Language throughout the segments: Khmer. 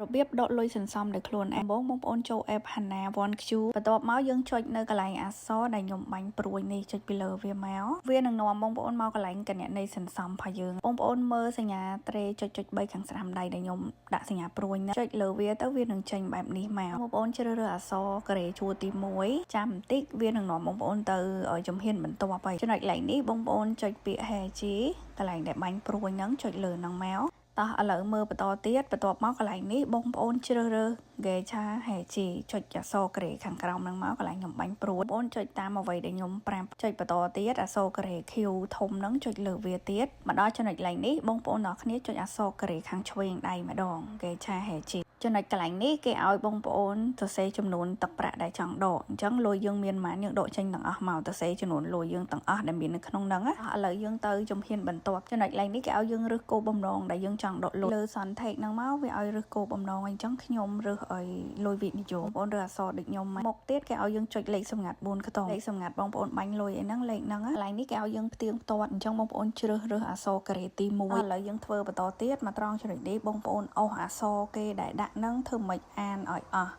របៀបដកលុយសន្សំដោយខ្លួនឯងបងបងប្អូនចូល app Hana One Q បន្ទាប់មកយើងចុចនៅកន្លែងអក្សរដែលខ្ញុំបាញ់ព្រួយនេះចុចពីលើវាមកវានឹងនាំបងប្អូនមកកន្លែងគណនីសន្សំរបស់យើងបងប្អូនមើលសញ្ញាត្រេចុចចុច3ខាងស្ដាំដៃដែលខ្ញុំដាក់សញ្ញាព្រួយណាចុចលើវាទៅវានឹងចេញបែបនេះមកបងប្អូនជ្រើសរើសអក្សរការ៉េជួរទី1ចាំបន្តិចវានឹងនាំបងប្អូនទៅជំហានបន្ទាប់ហើយចំណុចកន្លែងនេះបងប្អូនចុចពាក្យ 해지 កន្លែងដែលបាញ់ព្រួយហ្នឹងចុចលើហ្នឹងមកតោះឥឡូវមើលបន្តទៀតបន្ទាប់មកកន្លែងនេះបងប្អូនជ្រើសរើស 계좌 해지 ចុចអក្សរក្រេខាងក្រោមហ្នឹងមកកន្លែងខ្ញុំបាញ់ព្រួយបងប្អូនចុចតាមអ្វីដែលខ្ញុំប្រាប់ចុចបន្តទៀតអក្សរក្រេ Q ធំហ្នឹងចុចលើវាទៀតមកដល់ចំណុចកន្លែងនេះបងប្អូនទាំងគ្នាចុចអក្សរក្រេខាងឆ្វេងដៃម្ដង 계좌 해지 ចំណុចកន្លែងនេះគេឲ្យបងប្អូនសរសេរចំនួនទឹកប្រាក់ដែលចង់ដកអញ្ចឹងលុយយើងមានប៉ុន្មានយើងដកចេញទាំងអស់មកសរសេរចំនួនលុយយើងទាំងអស់ដែលមាននៅក្នុងហ្នឹងឥឡូវយើងទៅជំហានបន្ទាប់ចំណុចកន្លែងនេះគេឲ្យយើងរើសគោលបំណងដែលយើងចង់ដកលុយលើ 선택 ហ្នឹងមកវាឲ្យរើសគោលបំណងអញ្ចឹងខ្ញុំរើសឲ្យលុយវិនិយោគបងប្អូនរើសអក្សរដូចខ្ញុំមកទៀតគេឲ្យយើងចុចលេខសម្ងាត់4ខ្ទង់លេខសម្ងាត់បងប្អូនបាញ់លុយអីហ្នឹងលេខហ្នឹងកន្លែងនេះគេឲ្យយើងផ្ទៀងផ្ទាត់អញ្ចឹងបងប្អូនជ្រើសរើសអក្សរការ៉េទី1ឥឡូវយើងធ្វើបន្តទៀតមកត្រង់ចំណុចនេះបងប្អូនអូសអក្សរគេដែលដាក់ហ្នឹងធ្វើម៉េចអានឲ្យអស់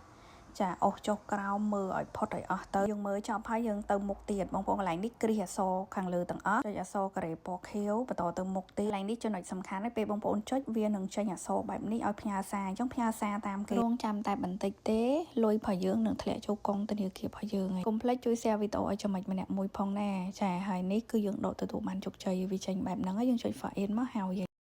ចាអូសចុះក្រោមមើលឲ្យផុតឲ្យអស់ទៅយើងមើលចប់ហើយយើងទៅមុខទៀតបងប្អូនកន្លែងនេះគ្រីសអក្សរខាងលើទាំងអស់ចុចអក្សរការ៉េពណ៌ខៀវបន្តទៅមុខទៀតកន្លែងនេះចំណុចសំខាន់ហើយពេលបងប្អូនចុចវានឹងចេញអក្សរបែបនេះឲ្យផ្ញើសារអញ្ចឹងផ្ញើសារតាមគេរងចាំតែបន្តិចទេលុយរបស់យើងនឹងធ្លាក់ចូលកុងធនាគាររបស់យើងហើយកុំភ្លេចជួយ share វីដេអូឲ្យចំណុចម្នាក់មួយផងណាចាហើយនេះគឺយើងដកទទួលបានជោគជ័យវាចេញបែបហ្នឹងហើយយើងចុច file in មកហើយ។